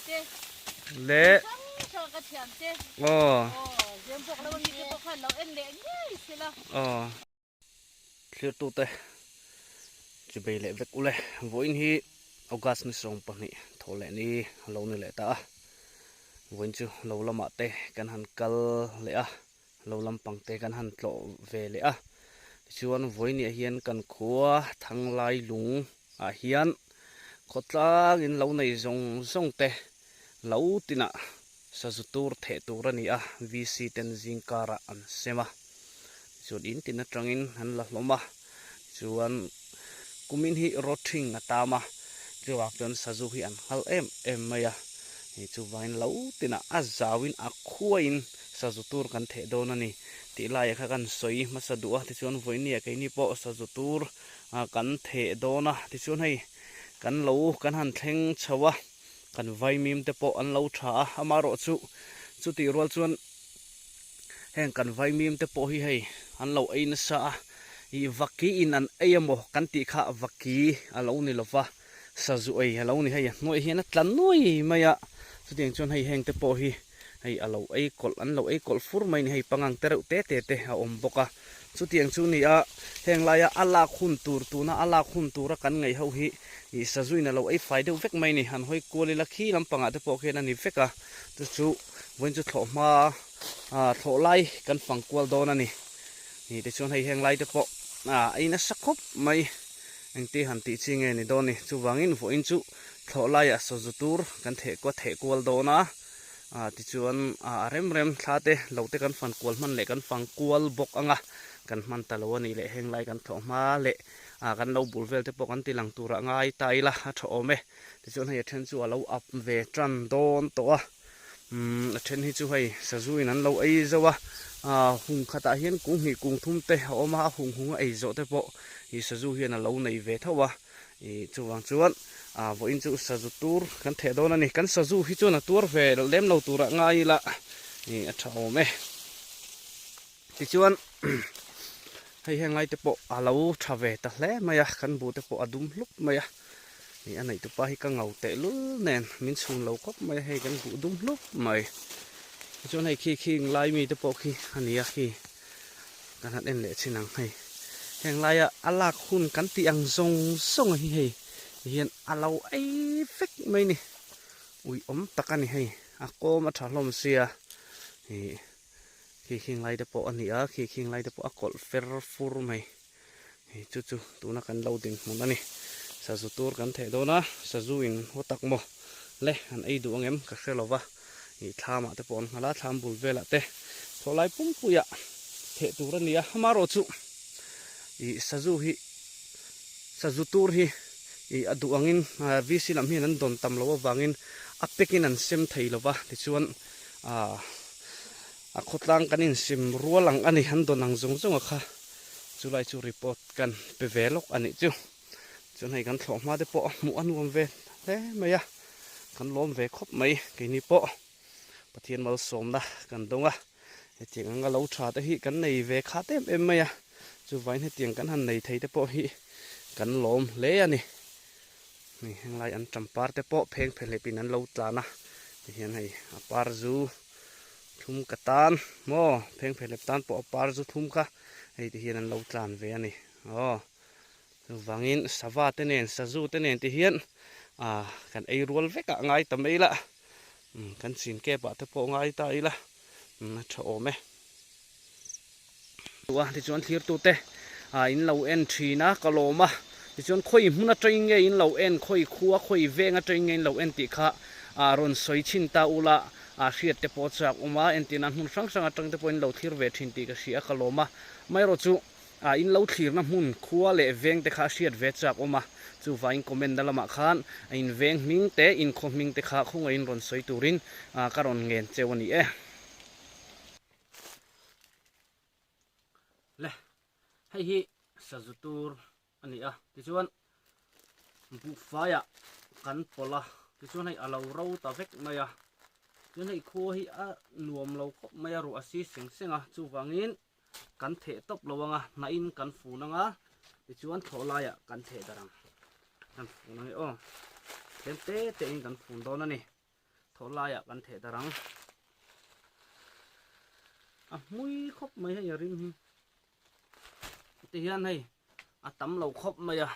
te Le hrang hrang ka thian te aw aw Zembawk lama mite pawh khan lo en leh ngei sela. Aw thlirtute chi bei leh vek ule vawiin hi August ni 20 thaw leh ni a lo ni leh ta a vawiin chu lo lamah te kan han kal leh a lo lampang te kan han tlawh ve leh a tichuan vawiin ah hian kan khua Thanglai lung ah hian khawtlang in lo nei zawng zawng te lo tinah sazu tur theh tur a ni a VC ten zing karah an sem a tichuan in tin atangin an la hlawm a tichuan kumin hi rawthing a tam a chuvang chuan sazu hi an nghal em em mai a chuvangin lo tinah a zauin a khuain sazu tur kan theh dawn a ni tih laiah kha kan sawi hmasa duh a tichuan vawinia keini pawh sazu tur kan theh dawn a tichuan hei kan lo kan han thleng chho a kan vaimim te pawh an lo tha a amaherawhchu chutih rual chuan heng kan vaimim te pawh hi hei an lo ei nasa a ih vaki in an ei emaw kan tih kha vaki a lo ni lova sazu ei a lo ni hei a hnuaiah hian a tla nuai mai a chutiang chuan hei heng te pawh hi hei a lo ei kawlh an lo ei kawlh fur mai a ni hei pangang te reuh te te te a awm bawk a chutiang chu ni a heng laia a lak hun tur tuna a lak hun tura kan ngaih ho hi ih sazuin a lo ei fai deuh vek mai a ni han hawi kual ila khi lampangah te pawh khian a ni vek a chu chu vawiin chu thlawh hma ah thlawh lai kan fang kual dawn a ni ih tichuan hei heng lai te pawh ah a in a sa khawp mai engti han tih chi nge ni dawn a ni chuvangin vawiin chu thlawh laiah sazu tur kan theh kual theh kual dawn a. Ah tichuan ah a rem rem thla te lo te kan fan kual hman leh kan fang kual bawk ang a, kan hman ta lo a nih leh heng lai kan thlawh hma leh ah kan lo bul vel te pawh kan ti lang turah ngai ta ila a tha awm e. Tichuan hei a then chu a lo up ve tan dawn tawh a, umm a then hi chu hei sazu in an lo ei zo a, ah hung khatah hian kung hnih kung thum te a awm a, a hung hung a ei zawh te pawh ih sazu hian a lo nei ve tho a. Ih chuvang chuan ah vawiin chu sazu tur kan theh dawn a ni. Kan sazu hi chuan a tuar ve lem lo turah ngai ila ih a tha awm e. Tichuan hei heng lai te pawh a lo tha ve ta hle mai a, kan bu te pawh a dum hlup mai a. Ih a neihtupa hi ka ngau tehlul nen min chhun lo khawp mai a, hei kan buh dum hlup mai. Tichuan hei khi khing lai mi te pawh khi a ni a khi. Kan han en leh chin ang hei. Heng laia a lak hun kan tih ang zawng zawng hi hei hian a lo ei vek mai ni. Ui awm tak a ni hei. A kawm a tha hlawm sia. Ih khi khing lai te pawh a ni a, khi khing lai te pawh a kawlh fer fur mai. Hei chu chu tuna kan lo dinhmun a ni. Sazu tur kan theh dawn a, sazu in haw tak maw le an ei duh ang em ka hre lo va. Ih thlamah te pawh an nghal a, thlam bul velah te thawhlai pumpuiah theh tur a ni a. Amaherawhchu ih sazu hi sazu tur hi ih a duh angin VC lam hian an dawn tam loh avangin a pekin an sem thei lo va, tichuan ah A khawtlang kan insim rual ang a ni, an dawn ang zawng zawng a kha chulai chu report kan pe ve lawk a nih chu. Chuan hei kan thlawh hma te pawh a hmuh a nuam ve hle mai a, kan lawm ve khawp mai keini pawh Pathian malsawmna kan dawng a, hetiang anga lo tha te hi kan nei ve khat em em mai a, chuvain hetiang kan han nei thei te pawh hi kan lawm hle a ni. Hei henglai an tam par te pawh pheng phehlep in an lo tlan a, tihian hei a par zu Thum ka tan maw pheng phelep tan pawh a par zu thum kha hei ti hian an lo tlan ve a ni aw chuvangin sava te nen sazu te nen ti hian ah kan ei rual vek ah ngai ta mai la kan chin kep ah te pawh ngai ta ila a tha awm e a tichuan thlir tute ah in lo en thin a ka lawm a tichuan khawi hmun atangin nge in lo en khawi khua khawi veng atangin nge in lo en tih kha ah rawn sawi chhin ta ula ah hriat te pawh chak awm a entirna hmun hrang hrang atang te pawh in lo thlir ve thin tih ka hria a ka lawm a amaherawh chu ah in lo thlirna hmun khua leh veng te kha a hriat ve chak awm a chuvangin comment na lamah khan a in veng hming te in khaw hming te kha khawngaihin rawn sawi turin ah ka rawn ngen cheu a ni e. Le hei hi sazu tur a ni a tichuan buhfaiah kan pawlh a tichuan hei a lo ro ta vek mai a chuan hei khua hi a nuam lo khawp mai a ruah a si seng seng a chuvangin kan theh tawp lo ang a hnahin kan fun ang a tichuan thlawh laiah kan theh darh ang kan fun ang e aw tlem te te in kan fun dawn a ni. Thaw laiah kan theh darh ang. A hmui khawp mai hei a rim hi. Tihian hei a tam lo khawp mai a,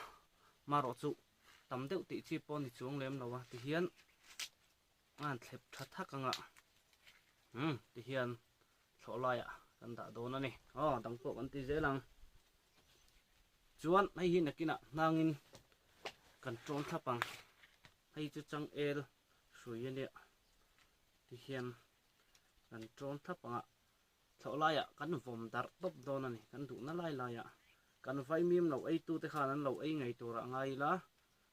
marawh chu tam deuh tih chi pawh a ni chuang lem lo a, tihian a han thlep tha thak ang a, umm tihian thlawh laiah kan dah dawn a ni. Aw dang pawh kan ti zel ang. Chuan hei hi nakinah hnangin kan tawn thlap ang. Hei chu changel hrui a nia tihian kan tawn thlap ang a thlawh laiah kan vawm darh tawp dawn a ni kan duhna lai laiah kan vaimim lo ei tute khan an lo ei ngei turah ngai ila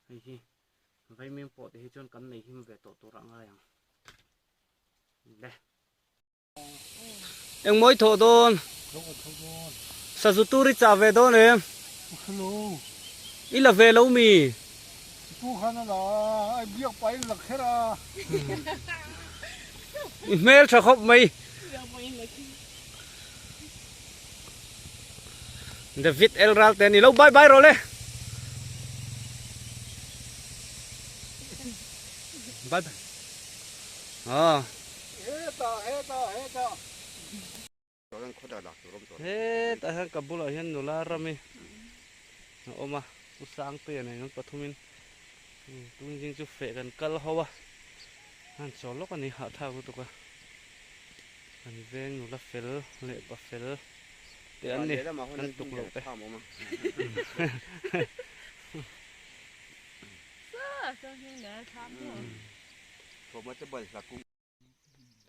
hei hi vaimim pawh te hi chuan kan nei him ve tawh turah ngai ang le. Engmawi thawh dawn? Sazu tur i chah ve dawn em? I la ve lo mi? I hmel tha khawp mai. David El Ral te ani lo bye bye rawh le. Bye bye. Ah. Hetah hian ka bulah hian nula rami a awm a, Pu Sangpuia nen an pathumin tunzing chu feh kan kal ho a, an chawl lawk a ni hahthlak lutuk a, kan veng nula fel leh pa fel te an ni kan tuk loh te.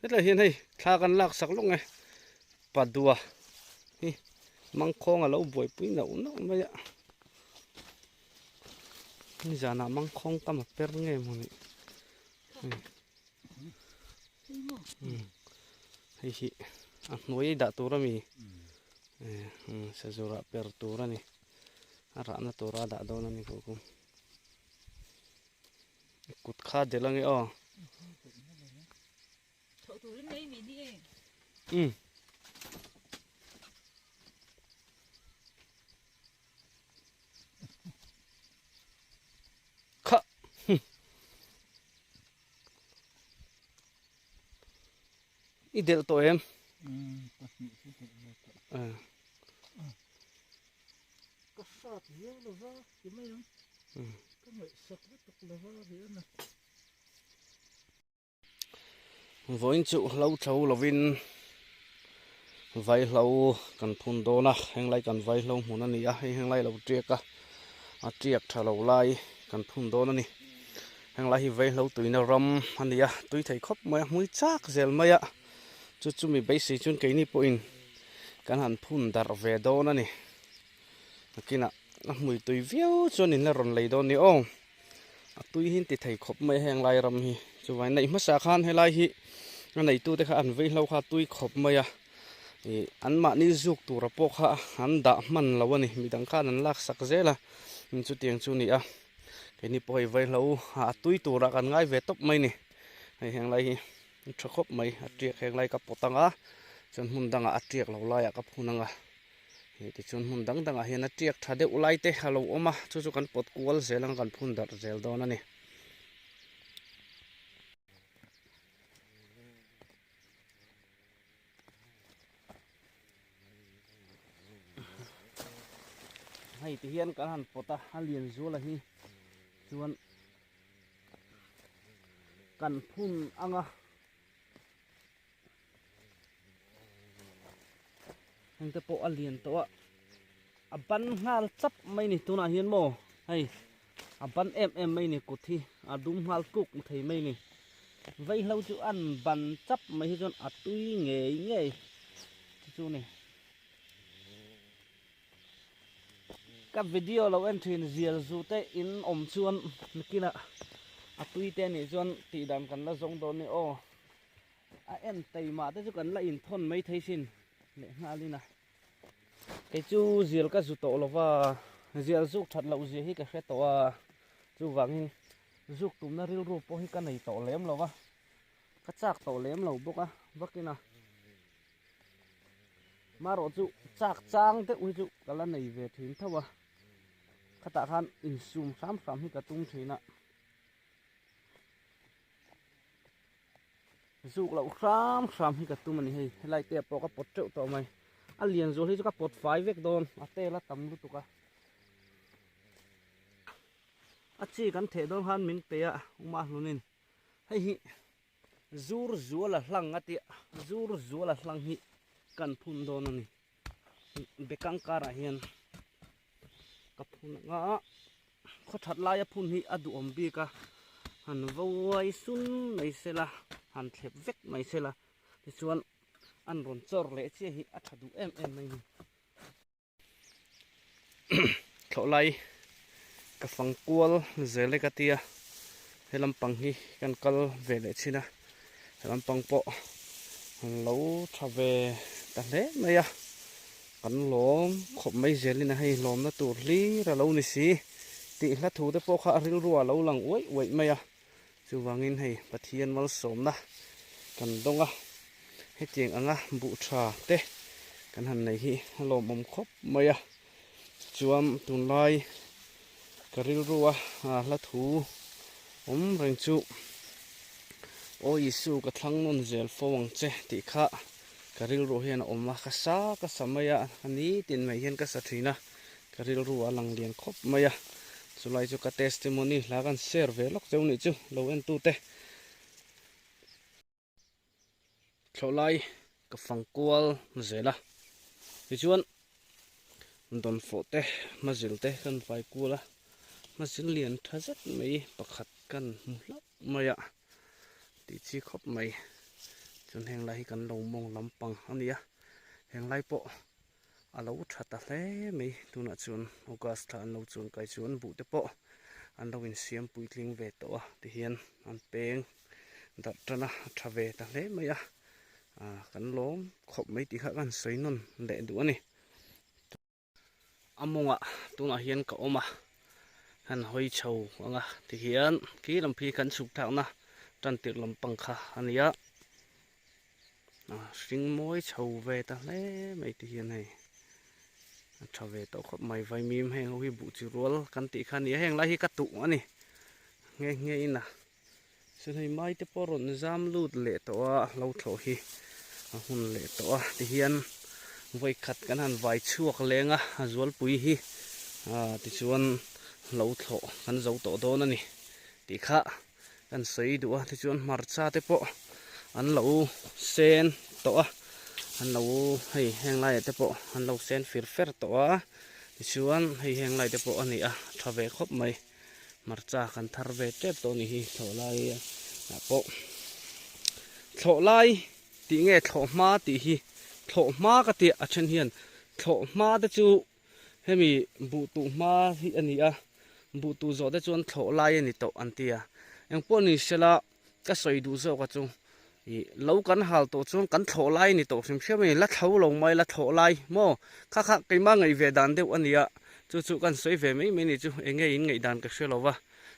Hetlai hian hei thla kan lak sak lawk nge padua hi mangkhawng a lo buaipui nauh nauh mai a nizanah mangkhawng kam a per nge maw ni hei hi a hnuai dah tur a mi sazura per tur a ni a rahna tura dah dawn a ni kawk. Kut kha del ange aw. Um. Kha. I del tawh em? Um. Ka hrat viau lova ti mai ang. Ka ngaihsak lutuk lova ri a na. Vawiin chu hlo tho lovin vaihlo kan phun dawn a, henglai kan vaihlo hmun a ni a, hei henglai lo tiak a, a tiak tha lo lai kan phun dawn a ni. Henglai hi vaihlo tuina ram a ni a, tui thei khawp mai a, hmui chak zel mai a. Chu chumi beisei chuan keini pawhin kan han phun darh ve dawn a ni. Nakinah a hmui tui viau chuan in la rawn lei dawn ni aw. A tui hi an ti thei khawp mai a heng lai ram hi. Chuvangin neih hmasa khan helai hi a neitute kha an vei hlo kha a tui khawp mai a. Ih anmahni zuk tura pawh kha an dah hman lo a ni. Midang khan an lak sak zel a, chutiang chu a ni a. Keini pawh hei vei hlo a tui turah kan ngai ve tawp mai a ni. Hei heng lai hi. Tha khawp mai a tiak heng lai ka pawt ang a chuan hmun dangah a tiak lo laiah ka phun ang a hei tichuan hmun dang dangah hian a tiak tha deuh lai te a lo awm a chu chu kan pawt kual zel ang kan phun darh zel dawn a ni. Hei ti hian kan han pawt a a lian zual a hi chuan kan phun ang a heng te pawh a lian tawh a a ban nghal chap mai ni tunah hian maw hei a ban em em mai ni kut hi a dum nghal kuk thei mai ni vaihlo chu an ban chap mai hi chuan a tui ngei ngei chu chu ni. Ka video lo en thin zial zu te in awm chuan nakinah a tui te anih chuan tih dan kan la zawng dawn ni aw. A en taima te chu kan la inthawn mai thei sin leh nghalin a. Kei chu zial ka zu tawh lova zial zuk that loh zia hi ka hre tawh a chuvangin zuk tumna rilru pawh hi ka nei tawh lem lova ka chak tawh lem lo bawk a vakin a. Marawh chu chak chang deuh hi chu ka la nei ve thin tho a, khatah khan insum hram hram hi ka tum thin a. Zuk loh hram hram hi ka tum a ni hei helai te pawh ka pawt teuh tawh mai a lian zual hi chu ka pawt fai vek dawn a tel a tam lutuk a a chi kan theh dawn khan min pe a uma hlunin hei hi zur zual a hlang a tia zur zual a hlang hi kan phun dawn a ni bekang karah hian ka phun anga khaw that laia phun hi a duhawm bik a han vawai sun mai sela han thlep vek mai sela tichuan an rawn chawr leh chiah hi a tha duh em em mai ni. Thlawh lai ka fang kual zel e ka tia he lampang hi kan kal ve leh thin a he lampang pawh an lo tha ve ta hle mai a kan lawm khawp mai zelin a hei lawmna tur hlir a lo ni si tih hla thu te pawh kha a rilru ah a lo lang uaih uaih mai a chuvangin hei Pathian malsawmna kan dawng a hetiang anga buh tha te kan han nei hi a lawmawm khawp mai a chuan tunlai ka rilru a hla thu awm reng chu Aw Isu ka thlang nawn zel fo ang che tih kha ka rilru hian a awm a ka sa ka sa mai a a nitin mai hian ka sa thin a ka rilru a lang lian khawp mai a chulai chu ka testimony hla kan share ve lawk cheu nih chu lo en tute thlawh lai ka fang kual zel a tichuan dawnfawh te hmazil te kan vai kual a hmazil lian tha zet mai pakhat kan hmu hlauh mai a tih chi khawp mai chuan heng lai hi kan lo mawng lampang a ni a heng lai pawh a lo tha ta hle mai tunah chuan August thla an lo chuan kai chuan buh te pawh an lo insiam puitling ve tawh a tihian an peng darh tan a a tha ve ta hle mai a ah kan lawm khawp mai tih kha kan sawi nawn leh duh a ni a mawngah tunah hian ka awm a han hawi chho ang a tihian khi lam phei kan chhuk thlakna tan tirh lampang kha a ni a. Hring mawi chho ve ta hle mai te hian hei a tha ve tawh khawp mai vaimim heng ho hi buh chi rual kan tih kha a ni a heng lai hi ka tuh a ni nghe nghe in a chuan hei mai te pawh a rawn zam lut leh tawh a lo thlawh hi a hun leh tawh a tihian vawi khat kan han vai chhuak leng a a zualpui hi ah tichuan lo thlawh kan zo tawh dawn a ni tih kha. Kan sawi duh a tichuan hmarcha te pawh an lo sen tawh a an lo hei heng laiah te pawh an lo sen fir fer tawh a tichuan hei heng lai te pawh a ni a tha ve khawp mai hmarcha kan thar ve tep tawh a ni hi thlawh lai ah pawh thlawh lai tih nge thlawh hma tih hi thlawh hma ka tih a then hian thlawh hma te chu Hemi buh tuh hma hi a ni a, buh tuh zawh te chuan thlawh lai a ni tawh an ti a. Engpawh ni sela ka sawi duh zawk a chu ih lo kan hal tawh chuan kan thlawh lai a ni tawh hrim hrim a ni, la thlo lo mai la thlawh lai maw? Kha kha keimah ngaih ve dan deuh a ni a, chu chu kan sawi ve mai mai a ni chu enge in ngaih dan ka hre lo va,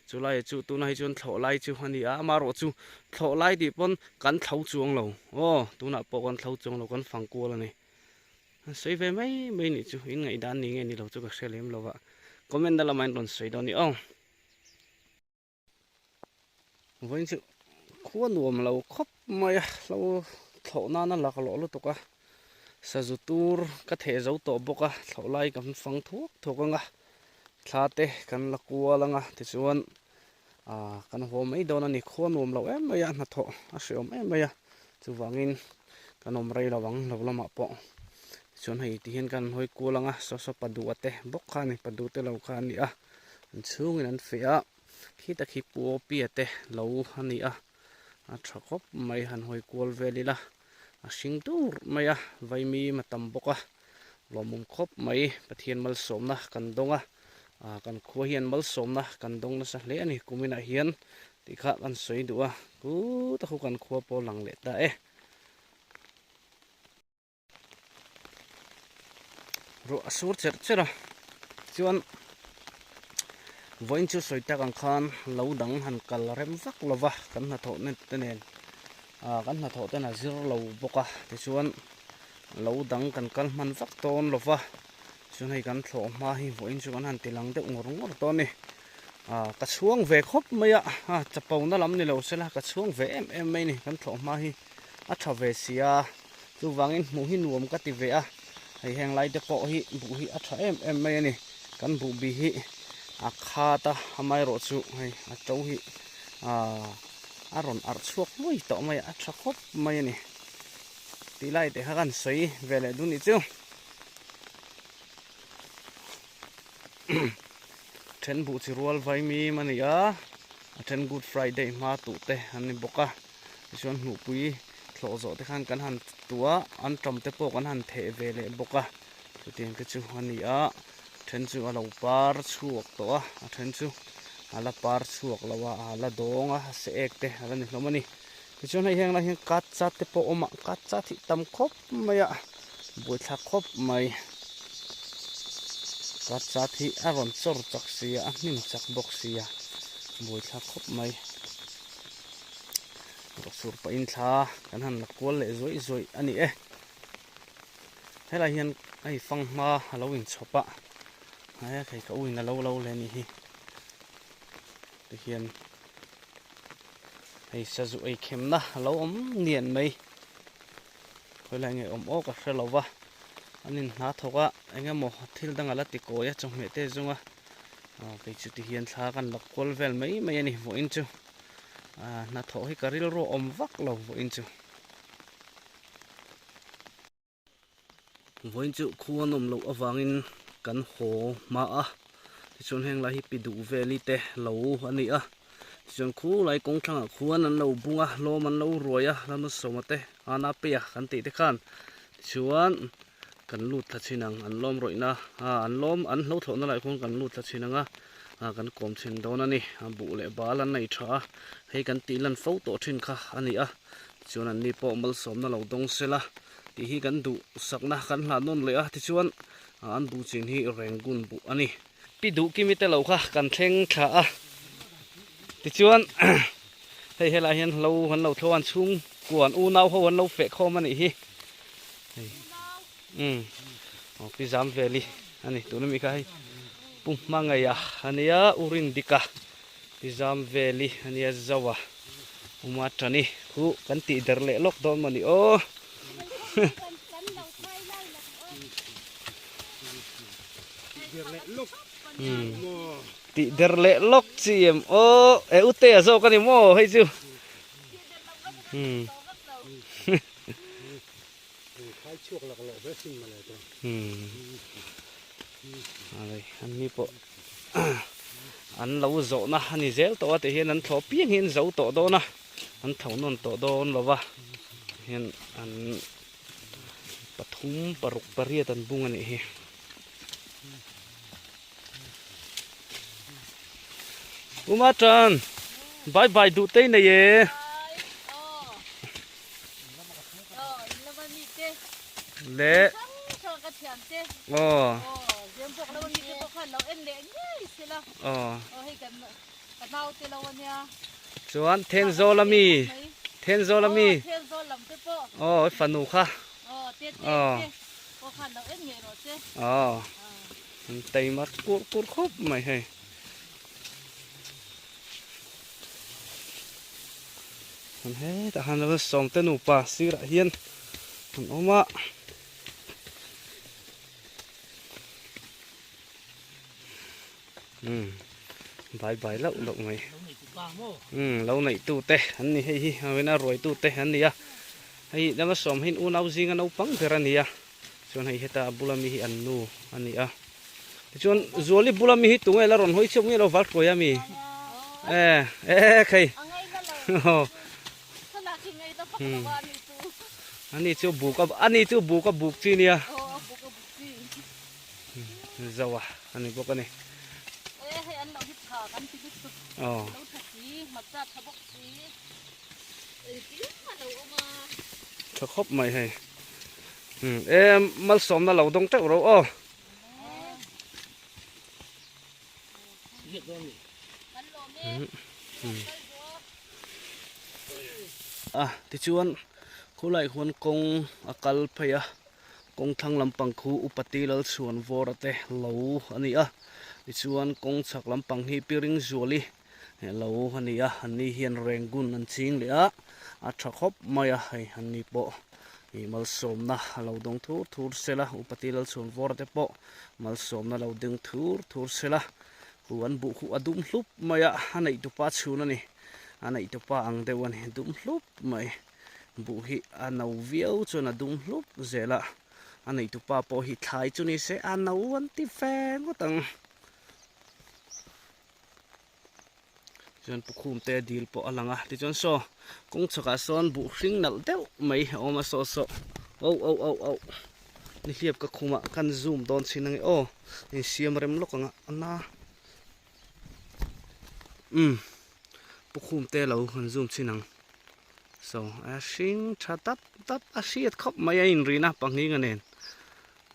chu laiah chu tunah hi chuan thlawh lai chu a ni a, amaherawh chu thlawh lai tih pawn kan thlo chuang lo aw, tunah pawh kan thlo chuang lo kan fang kual a ni. An sawi ve mai mai nih chu in ngaihdan ni nge ni lo chu ka hre lem lo va comment na lamah in rawn sawi dawn a ni aw. Vawiin chu khua nuam lo khawp mai a hlo thlawh nana lak lawh lutuk a sazu tur ka theh zo tawh bawk a thlawh lai kan fang thuak thuak ang a thla te kan la kual ang a tichuan ah kan haw mai dawn a ni khua nuam lo em mai a hnathawh a hreawm em mai a chuvangin kan awm rei lo ang lo lamah pawh tichuan hei ti hian kan hawi kual ang a saw saw paduh te bawk kha a ni paduh te lo kha a ni a an chhungin an feh a khita khi puapia te lo a ni a a tha khawp mai han hawi kual vel ila a hring dur mai a vaimim a tam bawk a lawmawm khawp mai Pathian malsawmna kan dawng a ah kan khua hian malsawmna kan dawng nasa hle a ni kuminah hian tih kha kan sawi duh a kut a khu kan khua pawh lang leh ta e. Ruah a sur cherh cherh a chuan vawiin chu sawi tak ang khan lo dang han kal rem vak lo va kan hnathawh te nen ah kan hnathawh ten a zir lo bawk a tichuan lo dang kan kal hman vak dawn lo va chuan hei kan thlawh hma hi vawiin chu kan han ti lang deuh ngawr ngawr tawh a ni. Ah ka chhuang ve khawp mai a, ah chapo na lam ni lo sela ka chhuang ve em em mai ni kan thlawh hma hi a tha ve si a, chuvangin hmuh hi nuam ka ti ve a, hei heng lai te pawh hi buh hi a tha em em mai a ni, kan buh bi hi a khat a amaherawh chu hei a to hi ah a rawn arh chhuak hluai tawh mai a, a tha khawp mai a ni tih lai te kha kan sawi ve leh dun nih chu. Then buh chi rual vai mim a ni a, a then Good Friday hma tuh te an ni bawk a, tichuan hnuhpui thlawh zawh te khan kan han tuh a, an tam te pawh kan han theh ve leh bawk a, chutiang te chu a ni a, then chu a lo par chhuak tawh a, a then chu a la par chhuak lo a, a la dawng a, a se ek te a la ni hlawm a ni. Tichuan hei heng lai hian kat chat te pawh a awm a, kat chat hi tam khawp mai a, buaithlak khawp mai. Kat chat hi a rawn chawr chak si a, a hnim chak bawk si a, buaithlak khawp mai. Rawhsur pahin thla kan han la kual leh zuaih zuaih a ni e. Helai hian hei fanghma a lo inchhawp a, he thei ka uin a lo lo leh a nih hi. Tihian hei sazu ei khemna a lo awm nian mai khawilai nge awm aw ka hre lo va an in hna thawk a eng emaw thil dang a la ti kawi a chawhmeh te zung a aw kei chu tihian thla kan la kual vel mai mai a ni vawiin chu ah hnathawh hi ka rilru a awm vak lo vawiin chu. Vawiin chu khu an awm loh avangin kan haw hma a, tichuan heng lai hi pi duh veli te lo a ni a, tichuan khu lai kawng thlangah khuan an lo bung a, hlawm an lo ruai a, Lalmalsawma te Ana Peia kan tih te khan tichuan kan lut thla chhin ang, an lawm rawihna a an lawm an hlo thlawhna lai khuan kan lut thla chhin ang a, kan kawm chhin dawn a ni, a buh leh bal an nei tha a, hei kan tih lan fo tawh thin kha a ni a, tichuan an ni pawh malsawmna lo dawng sela. Tih hi kan duh sakna kan hlah nawn leh a, tichuan an buh chin hi Rangoon buh a ni. Pi duh kimi te lo kha kan thleng thla a, tichuan hei helaiah hian hlo an lo thlo a, an chhungkua an unau ho an lo feh khawm a nih hi. Hei umm aw pi zam veli a ni tuna mi kha hei Pu Hmangaia a nia U Rindika pi zam veli a nia Zoa. Uma tani khu kan tih der leh lawk dawn maw ni aw. Tih der leh lawk chi em aw e ute a zawk a ni maw hei chu. An ni pawh an lo zawhna a ni zel tawh a tih hian an thlawh piang hi an zo tawh dawn a an tho nawn tawh dawn lo va hian an pathum paruk pariat an bung a nih hi. Uma tan bye bye duh tei nei e. Le aw chuan Thenzawl ami Thenzawl ami aw fanu kha aw aw an taima kur kur khawp mai hei. An hetah khan lo sawmte nupa sirah hian an awm a. Umm bai bai loh loh mai. Umm lo neih tu te an ni hei hi awin a ruai tu te an ni a. Hei danga sawm hi unau zinga naupang ber a ni a. Chuan hei heta a bula mi hi an nu a ni a. Tichuan Zuali bula mi hi tunge la rawn hawi chhiak nge lo val hruai a mi? E e khei. Ani chu buk a ani chu buk a buk chi nia. Zo a ani bawk a ni. Aw. Tha khawp mai hei. E malsawmna lo dawng teuh ro aw. A tichuan khulai khuan kawng a kal phei a kawng thlang lampang khu upati lalchhuan vawra te lo a ni a. Tichuan kawng chhak lampang hi Piring Zuali lo a ni a, anni hian Rengun an ching leh a, a tha khawp mai a, hei anni pawh ih malsawmna a lo dawng thur thur sela, Upati Lalchhuanvawra te pawh malsawmna lo ding thur thur sela, hu an buh khuh a dum hlup mai a, a neih tupa chhun a ni, a neih tupa ang deuh a ni, dum hlup mai, buh hi a no viau chuan a dum hlup zel a. A neitupa pawh hi thlai chu ni se a no an ti fe ngawt ang. Chuan pukhum te dil pawh a lang a tichuan saw kawng chhakah sawn buh hring nalh deuh mai a awm a saw saw oh oh oh oh nihliap ka khumah kan zoom dawn chhin ange aw insiam rem lawk ang a na umm pukhum te lo kan zoom chhin ang. So a hring tha tap tap a hriat khawp mai a inrina pahnih a nen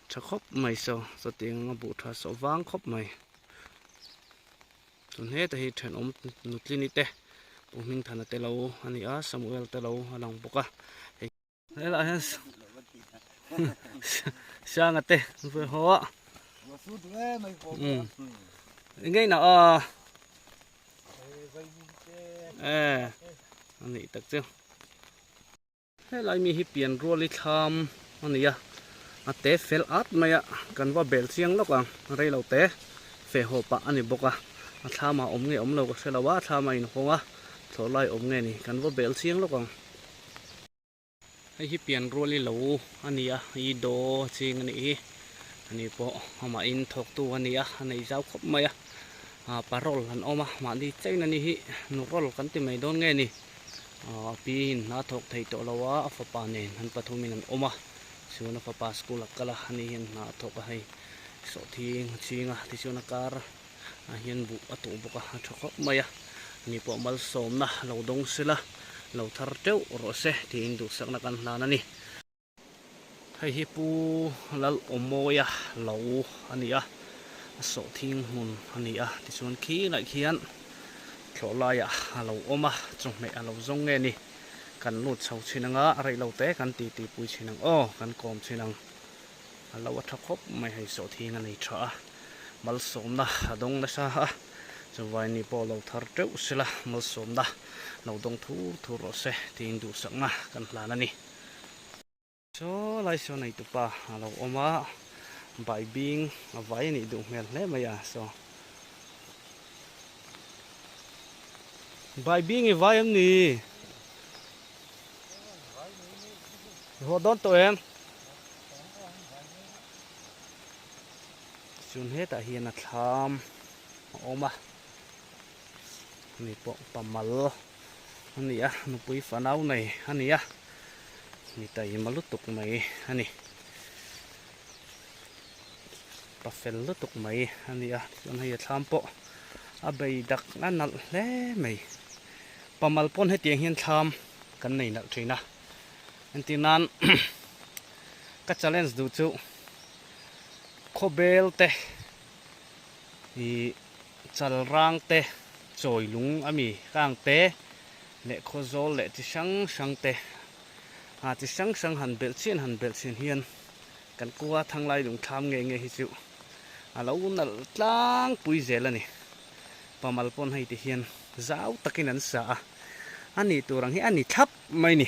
tha khawp mai so chutiang anga buh tha sawh vang khawp mai tun heta hi thenawm nutlini te pu Hmingthana te lo a ni a Samuel te lo a lang bawk a hei helaiah hian Sanga te an vawi haw a eng nge inah a. E a nih tak chu helai mi hi pian rual i thlam a ni a a te fel at mai a kan va bel chiang lawk ang rei lo te feh haw pah a ni bawk a a thlam ah awm nge awm lo ka hre lo a thlam a inhawng a thlawh lai awm nge ni kan va bel chiang lawk ang. Hei hi pian rual i lo a ni a, i daw ching a nih hi. Ani pawh amahin thawktu a ni a, a nei zau khawp mai a. Ah parol an awm a, mahni chain a ni hi nurawl kan ti mai dawn nge ni. Ah a pi in hna thawk thei tawh lo a, a fapa nen an pathumin an awm a. Chuan a fapa school a kal a, ani hian hna a thawk a hei sawhthing a ching a, tichuan a kar ah hian buh a tuh bawk a, a tha khawp mai a, ani pawh malsawmna lo dawng sela lo thar teuh rawh se tiin duhsakna kan hlan a ni. Hei hi Pu Lalawmawia lo a ni a, a sawhthing hmun a ni a, tichuan khi laih khian thlawh laiah a lo awm a, chawhmeh a lo zawng nge ni, kan lut chho chhin ang a, rei lo te kan titi pui chhin ang aw, kan kawm chhin ang. A lo a tha khawp mai hei sawhthing a nei tha a, malsawmna a dawng nasa a, chuvaini pawh lo thar teuh sela malsawmna lo dawng thur thur rawh se tiin duhsakna kan hlan a ni. Saw lai saw nei tupa a lo awm a, baibing a vai a nih duh hmel hle mai a saw. Baibing i vai em ni? I haw dawn tawh em? Chuan hetah hian a thlam a awm a, ani pawh pamal a ni a, nupui fanau nei a ni a, mi taima lutuk mai a ni, pa fel lutuk mai a ni a, chuan hei a thlam pawh a bei dak a nalh hle mai, pamal pawn hetiang hian thlam kan nei nalh thin a. Entir nan ka challenge duh chu khawbel te ih chalrang te chawi lung a mi kang te leh khawzawl leh chi hrang hrang te ah chi hrang hrang han belh chian han belh chhin hian kan kua thanglai lung thlam nge nge hi chu a lo nalh tlangpui zel a ni. Pamal pawn hei ti hian zau takin an sa a a nih tur ang hi a ni thlap mai ni.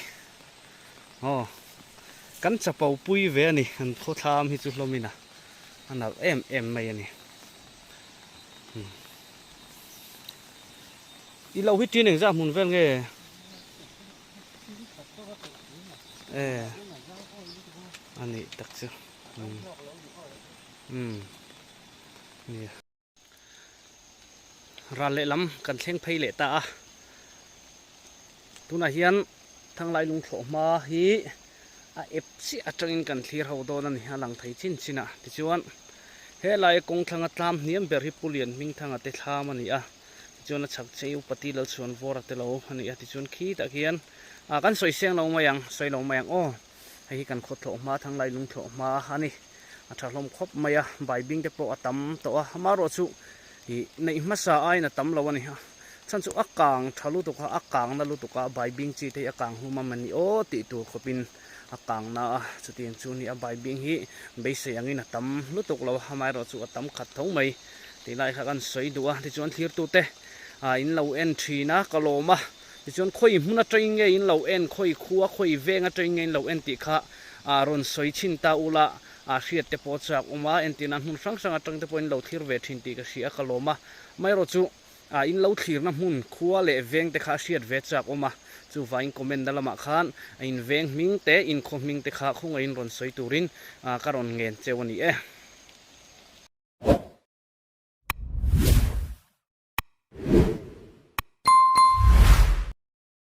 Aw kan chapo pui ve a ni an khawthlam hi chu hlawmin a a nalh em em mai a ni. I lo hi tin engzah hmun vel nge? E a nih tak chu. Umm nia. Ral lehlam kan thleng phei leh ta a, tunah hian Thanglai lungthlawh hma hi a ep chiah atangin kan thlir ho dawn a ni, a lang thei chin chin a. Tichuan helai kawng thlanga tlam hniam ber hi Pu Lian Hmingthanga te thlam a ni a, tichuan a chhak chei Upati Lalchhuanvawra te lo a ni a, tichuan khitah khian ah kan sawi seng lo mai ang, sawi lo mai ang aw, hei hi kan khawthlawh hma Thanglai lungthlawh hma a ni. A tha hlawm khawp mai a, baibing te pawh a tam tawh a, amaherawhchu ih neih hmasa aiin a tam lo a ni a, chhan chu a kang tha lutuk a, a kang na lutuk a, baibing chi te hi a kang hlum a mani aw tih tur khawpin a kang na a, chutiang chu a ni a, baibing hi beisei angin a tam lutuk lo a, amaherawhchu a tam khat tho mai. Tih lai kha kan sawi duh a, tichuan thlirtute ah in lo en thin a, ka lawm a, tichuan khawi hmun atangin nge in lo en, khawi khua, khawi veng atangin nge in lo en tih kha ah rawn sawi chhin ta ula, ah hriat te pawh chak awm a, entir nan hmun hrang hrang atang te pawh in lo thlir ve thin tih ka hria a, ka lawm a, amaherawh chu ah in lo thlirna hmun khua leh veng te kha a hriat ve chak awm a, chuvangin comment na lamah khan a in veng hming te, in khaw hming te kha khawngaihin rawn sawi turin ah ka rawn ngen cheu a ni e.